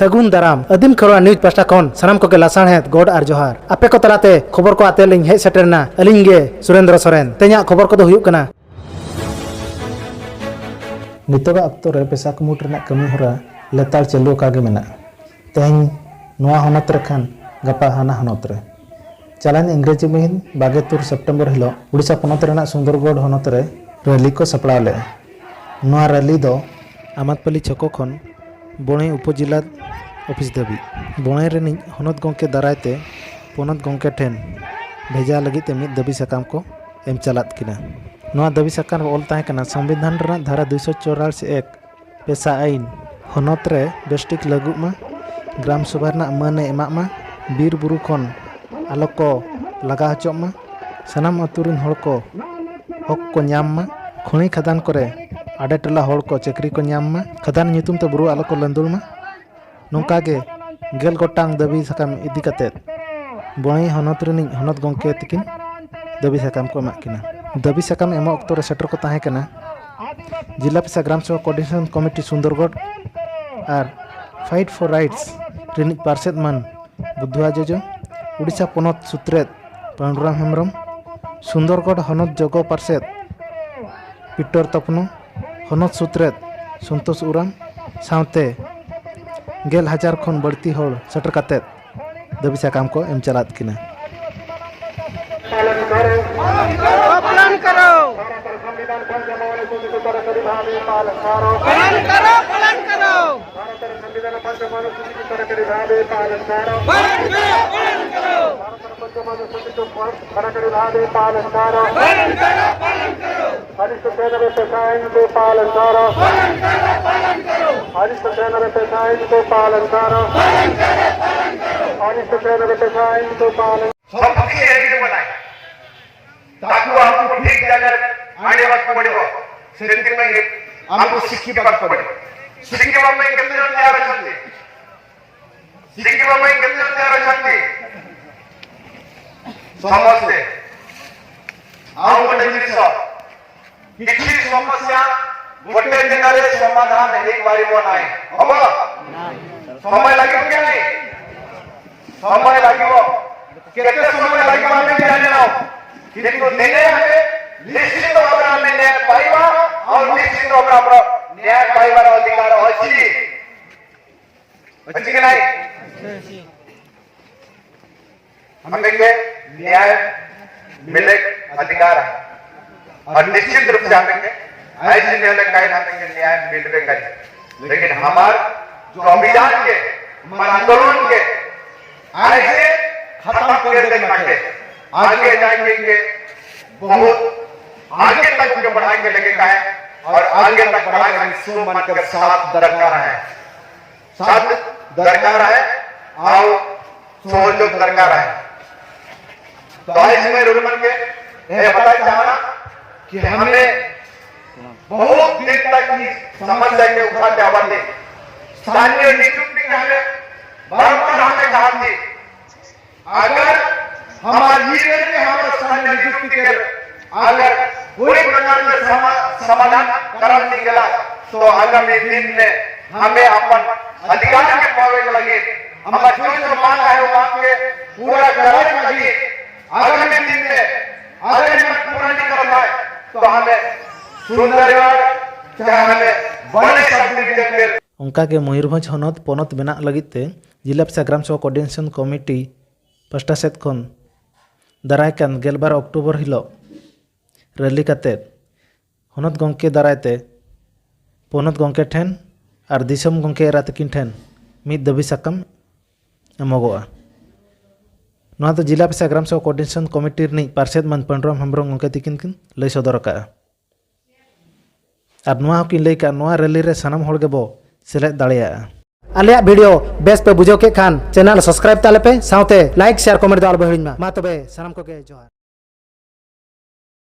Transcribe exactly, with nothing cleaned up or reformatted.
ᱥᱟᱹᱜᱩᱱ ᱫᱟᱨᱟᱢ᱾ ᱟᱹᱫᱤᱢ ᱠᱷᱮᱨᱣᱟᱲ ᱱᱤᱭᱩᱡᱽ ᱯᱟᱦᱴᱟ ᱠᱷᱚᱱ ᱥᱟᱱᱟᱢ ᱠᱚᱜᱮ ᱞᱟᱥᱟᱲᱦᱮᱫ ᱜᱚᱰ ᱟᱨ ᱡᱚᱦᱟᱨ᱾ ᱟᱯᱮ ᱠᱚ ᱛᱟᱞᱟᱛᱮ ᱠᱷᱚᱵᱚᱨ ᱠᱚ ᱟᱛᱮ ᱞᱤᱧ ᱦᱮᱡ ᱥᱮᱴᱮᱨ ᱮᱱᱟ ᱟᱹᱞᱤᱧ ᱜᱮ ᱥᱩᱨᱮᱱᱫᱨᱚ ᱥᱚᱨᱮᱱ᱾ ᱛᱮᱦᱮᱧᱟᱜ ᱠᱷᱚᱵᱚᱨ ᱠᱚᱫᱚ ᱦᱩᱭᱩᱜ ᱠᱟᱱᱟ᱾ ᱱᱤᱛᱚᱜᱟᱜ ᱚᱠᱛᱚ ᱨᱮ ᱯᱮᱥᱟ ᱠᱩᱢᱩᱴ ᱨᱮᱱᱟᱜ ᱠᱟᱹᱢᱤ ᱦᱚᱨᱟ ᱞᱮᱛᱟᱲ ᱪᱟᱹᱞᱩ ᱟᱠᱟ ᱜᱮ ᱢᱮᱱᱟᱜᱼᱟ᱾ ᱛᱮᱦᱮᱧ ᱱᱚᱣᱟ ᱦᱚᱱᱚᱛ ᱨᱮ ᱠᱷᱟᱱ ᱜᱟᱯᱟ ᱦᱟᱱᱟ ᱦᱚᱱᱚᱛ ᱨᱮ᱾ ᱪᱟᱞᱟᱣᱮᱱ ᱤᱝᱨᱮᱡᱤ ᱢᱟᱹᱦᱤᱛ ᱵᱟᱜᱮ ᱛᱩᱨ ᱥᱮᱯᱴᱮᱢᱵᱚᱨ ᱦᱤᱞᱳᱜ ᱩᱲᱤᱥᱥᱟ ᱯᱚᱱᱚᱛ ᱨᱮᱱᱟᱜ ᱥᱩᱱᱫᱚᱨᱜᱚᱲ ᱦᱚᱱᱚᱛ ᱨᱮ ᱨᱮᱞᱤ ᱠᱚ ᱥᱟᱯᱲᱟᱣ ᱞᱮᱫᱼᱟ᱾ ᱱᱚᱣᱟ ᱨᱮᱞᱤ ᱫᱚ ᱟᱢᱟᱫᱯᱟᱞᱤ ᱪᱷᱚᱠᱚ ᱠᱷᱚᱱ ᱵᱚᱬᱮ ᱩᱯᱚᱡᱮᱞᱟ ᱚᱯᱷᱤᱥ ᱫᱷᱟᱹᱵᱤᱡ ᱵᱚᱬᱮ ᱨᱤᱱᱤᱡ ᱦᱚᱱᱚᱛ ᱜᱚᱢᱠᱮ ᱫᱟᱨᱟᱭ ᱛᱮ ᱯᱚᱱᱚᱛ ᱜᱚᱢᱠᱮ ᱴᱷᱮᱱ ᱵᱷᱮᱡᱟ ᱞᱟᱹᱜᱤᱫ ᱛᱮ ᱢᱤᱫ ᱫᱟᱹᱵᱤ ᱥᱟᱠᱟᱢ ᱠᱚ ᱮᱢ ᱪᱟᱞᱟᱫ ᱠᱤᱱᱟ᱾ ᱱᱚᱣᱟ ᱫᱟᱹᱵᱤ ᱥᱟᱠᱟᱢ ᱨᱮ ᱚᱞ ᱛᱟᱦᱮᱸ ᱠᱟᱱᱟ, ᱥᱚᱝᱵᱤᱫᱷᱟᱱ ᱨᱮᱱᱟᱜ ᱫᱷᱟᱨᱟ ᱫᱩᱭᱥᱚ ᱪᱚᱣᱨᱟᱥᱤ ᱮᱠ ᱯᱮᱥᱟ ᱟᱹᱭᱤᱱ ᱦᱚᱱᱚᱛ ᱨᱮ ᱵᱮᱥᱴᱷᱤᱠ ᱞᱟᱹᱜᱩᱜ ᱢᱟ, ᱜᱨᱟᱢ ᱥᱚᱵᱷᱟ ᱨᱮᱱᱟᱜ ᱢᱟᱹᱱ ᱮ ᱮᱢᱟᱜ ᱢᱟ, ᱵᱤᱨ ᱵᱩᱨᱩ ᱠᱷᱚᱱ ᱟᱞᱚ ᱠᱚ ᱞᱟᱜᱟ ᱦᱚᱪᱚᱜ ᱢᱟ, ᱥᱟᱱᱟᱢ ᱟᱹᱛᱩ ᱨᱤᱱ ᱦᱚᱲ ᱠᱚ ᱦᱚᱠ ᱠᱚ ᱧᱟᱢ ᱢᱟ, ᱠᱷᱚᱱᱤ ᱠᱷᱟᱫᱟᱱ ᱠᱚᱨᱮ ᱟᱰᱮ ᱴᱚᱞᱟ ᱦᱚᱲ ᱠᱚ ᱪᱟᱹᱠᱨᱤ ᱠᱚ ᱧᱟᱢ ᱢᱟ, ᱠᱷᱟᱫᱟᱱ ᱧᱩᱛᱩᱢ ᱛᱮ ᱵᱩᱨᱩ ᱟᱞᱚ ᱠᱚ ᱞᱟᱹᱫᱩᱲ ᱢᱟ᱾ ᱱᱚᱝᱠᱟ ᱜᱮ ᱜᱮᱞ ᱜᱚᱴᱟᱝ ᱫᱟᱹᱵᱤ ᱥᱟᱠᱟᱢ ᱤᱫᱤ ᱠᱟᱛᱮ ᱵᱚᱬᱮ ᱦᱚᱱᱚᱛ ᱨᱤᱱᱤᱡ ᱦᱚᱱᱚᱛ ᱜᱚᱢᱠᱮ ᱛᱤᱠᱤᱱ ᱫᱟᱹᱵᱤ ᱥᱟᱠᱟᱢ ᱠᱚ ᱮᱢᱟᱜ ᱠᱤᱱᱟ᱾ ᱫᱟᱹᱵᱤ ᱥᱟᱠᱟᱢ ᱮᱢᱚᱜ ᱚᱠᱛᱚ ᱨᱮ ᱥᱮᱴᱮᱨ ᱠᱚ ᱛᱟᱦᱮᱸ ᱠᱟᱱᱟ ᱡᱤᱞᱟ ᱯᱮᱥᱟ gram sabha coordination committee Sundargarh R Fight for Rights ᱨᱤᱱᱤᱡ ᱯᱟᱨᱥᱮᱛ ᱢᱟᱱ ᱵᱩᱫᱷᱩᱣᱟ ᱡᱚᱡᱚ, ᱩᱰᱤᱥᱟ ᱯᱚᱱᱚᱛ ᱥᱩᱛᱨᱮᱛ ᱯᱟᱹᱰᱩᱨᱟᱢ ᱦᱮᱢᱵᱨᱚᱢ, ᱥᱩᱱᱫᱚᱨᱜᱚᱲ ᱦᱚᱱᱚᱛ ᱡᱚᱜᱚ ᱯᱟᱨᱥᱮᱛ ᱯᱤᱴᱚᱨ ᱛᱚᱯᱱᱚ, ᱦᱚᱱᱚᱛ ᱥᱩᱛᱨᱮᱛ ᱥᱚᱱᱛᱳᱥ ᱩᱨᱟᱢ ᱥᱟᱶᱛᱮ ᱜᱮᱞ ᱦᱟᱡᱟᱨ ᱠᱷᱚᱱ ᱵᱟᱹᱲᱛᱤ ᱦᱚᱲ ᱥᱮᱴᱮᱨ ᱠᱟᱛᱮ ᱫᱟᱹᱵᱤ ᱥᱟᱠᱟᱢ ᱠᱚ ᱮᱢ ᱪᱟᱞᱟᱫ ᱠᱤᱱᱟ᱾ पालन करो। पालन करो। भारत और संविधान पर जमाने को कड़ाकड़ी भावे पालन करो। पालन करो, पालन करो। भारत और संविधान पर जमाने को कड़ाकड़ी भावे पालन करो। पालन करो, पालन करो। भारत और संविधान को कड़ाकड़ी भावे पालन करो। पालन करो, पालन करो। अनिष्ट सेना में पेशाइन को पालन करो। पालन करो, पालन करो। अनिष्ट सेना में पेशाइन को पालन करो। पालन करो, पालन करो। अनिष्ट सेना में पेशाइन को पालन सबके एरिया बनाए, ताकि आपको ठीक जगह आने वक्त पड़ेगा। ସେଥିପାଇଁ ଆମକୁ ଶିଖିବାକୁ ପଡ଼ିବ। ଶିଖିବା ପାଇଁ କେତେ ଜଣ ତୟାର ଅଛନ୍ତି? ଶିଖିବା ପାଇଁ କେତେ ଜଣ ତୟାର ଅଛନ୍ତି? ସମସ୍ତେ। ଆଉ ଗୋଟେ ଜିନିଷ, କିଛି ସମସ୍ୟା ଗୋଟେ ଦିନରେ ସମାଧାନ ହେଇପାରିବ ନାହିଁ। ହବ? ସମୟ ଲାଗିବ କି ନାହିଁ? ସମୟ ଲାଗିବ। କେତେ ସମୟ ଲାଗିବ ଆମେ ବି ଜାଣିନାହୁଁ, କିନ୍ତୁ ଦିନେ ଆମେ ନିଶ୍ଚିତ ଭାବରେ ଆମେ ନ୍ୟାୟ ପାଇବା। ଆଉ ନିଶ୍ଚିତ ଭାବରେ ଆମର ନ୍ୟାୟ ପାଇବାର ଅଧିକାର ଅଛି, ଅଛି କି ନାହିଁ? हमें के न्याय मिले अधिकार है। और निश्चित रूप से हमें के ऐसे न्यायालय का हमें के न्याय मिलवे करे। लेकिन हमार जो अभियान के, हमार आंदोलन के आगे खत्म कर देना है। आगे जाएंगे, बहुत आगे तक के बढ़ाएंगे लेके का है। और आगे तक बढ़ाएंगे, सोमवार के साथ दरकार है, साथ दरकार है। और सहयोग दरकार है। तो आज मैं रुलमन के ये बताना चाहना कि हमें बहुत दिन तक इस समस्या के उठाते आवा थे। स्थानीय नियुक्ति के हमें बार बार हमें कहा थी, अगर हमारे ये के हमारे स्थानीय नियुक्ति के अगर कोई प्रकार के समा-, समाधान करा नहीं गला, तो आगामी दिन में हमें अपन अधिकार के पावे के लगे, हमारे जो जो मांग है, वो मांग के पूरा करे के लगे। आगामी दिन में अगर ये पूरा नहीं कर पाए, तो हमें सुंदरगढ़, चाहे हमें बड़े सब डिवीजन में ᱚᱱᱠᱟ ᱜᱮ ᱢᱚᱭᱩᱨᱵᱷᱚᱸᱡᱽ ᱦᱚᱱᱚᱛ ᱯᱚᱱᱚᱛ ᱵᱮᱱᱟᱜ ᱞᱟᱹᱜᱤᱫ ᱛᱮ ᱡᱤᱞᱟ ᱥᱟᱜᱽᱨᱟᱢ ᱥᱮᱵᱟ ᱠᱳᱚᱨᱰᱤᱱᱮᱥᱚᱱ ᱠᱚᱢᱤᱴᱤ ᱯᱟᱥᱴᱟ ᱥᱮᱫ ᱠᱷᱚᱱ ᱫᱟᱨᱟᱭ ᱠᱟᱱ ᱜᱮᱞᱵᱟᱨ ᱚᱠᱴᱳᱵᱚᱨ ᱦᱤᱞᱳᱜ ᱨᱮᱞᱤ ᱠᱟᱛᱮᱫ ᱦᱚᱱᱚᱛ ᱜᱚᱢᱠᱮ ᱫᱟᱨᱟᱭ ᱛᱮ ᱯᱚᱱᱚᱛ ᱜᱚᱢᱠᱮ ᱴᱷᱮᱱ ᱟᱨ ᱫᱤᱥᱚᱢ ᱜᱚᱢᱠᱮ ᱮᱨᱟ ᱛᱟᱹᱠᱤᱱ ᱴᱷᱮᱱ ᱢᱤᱫ ᱫᱟᱹᱵᱤ ᱥᱟᱠᱟᱢ ᱮᱢᱚᱜᱚᱜᱼᱟ᱾ ᱱᱚᱣᱟ ᱫᱚ ᱡᱤᱞᱟ ᱥᱟᱜᱽᱨᱟᱢ ᱥᱮᱵᱟ ᱠᱳᱚᱨᱰᱤᱱᱮᱥᱚᱱ ᱠᱚᱢᱤᱴᱤ ᱨᱤᱱᱤᱡ ᱯᱟᱨᱥᱮᱛ ᱢᱟᱹᱱ ᱯᱟᱹᱱᱰᱩᱨᱟᱢ ᱦᱮᱢᱵᱨᱚᱢ ᱜᱚᱢᱠᱮ ᱛᱤᱠᱤᱱ ᱠᱤᱱ ᱞᱟᱹᱭ ᱥᱚᱫᱚᱨ ᱟᱠᱟᱫᱼᱟ᱾ ᱟᱨ ᱱᱚᱣᱟ ᱦᱚᱸᱠᱤᱱ ᱞᱟᱹᱭ ᱠᱟᱜᱼᱟ, ᱱᱚᱣᱟ ᱨᱮᱞᱤ ᱨᱮ ᱥᱟᱱᱟᱢ ᱦᱚᱲ ᱜᱮᱵᱚ ᱥᱮᱞᱮᱫ ᱫᱟᱲᱮᱭᱟᱜᱼᱟ᱾ ᱟᱞᱮᱭᱟᱜ ᱵᱷᱤᱰᱤᱭᱳ ᱵᱮᱥ ᱯᱮ ᱵᱩᱡᱷᱟᱹᱣ ᱠᱮᱫ ᱠᱷᱟᱱ ᱪᱮᱱᱮᱞ ᱥᱟᱵᱥᱠᱨᱟᱭᱤᱵ ᱛᱟᱞᱮ ᱯᱮ, ᱥᱟᱶᱛᱮ ᱞᱟᱭᱤᱠ, ᱥᱮᱭᱟᱨ, ᱠᱚᱢᱮᱱᱴ ᱫᱚ ᱟᱞᱚ ᱯᱮ ᱦᱤᱲᱤᱧ ᱢᱟ᱾ ᱢᱟ ᱛᱚᱵᱮ ᱥᱟᱱᱟᱢ ᱠᱚᱜᱮ ᱡᱚᱦᱟᱨ᱾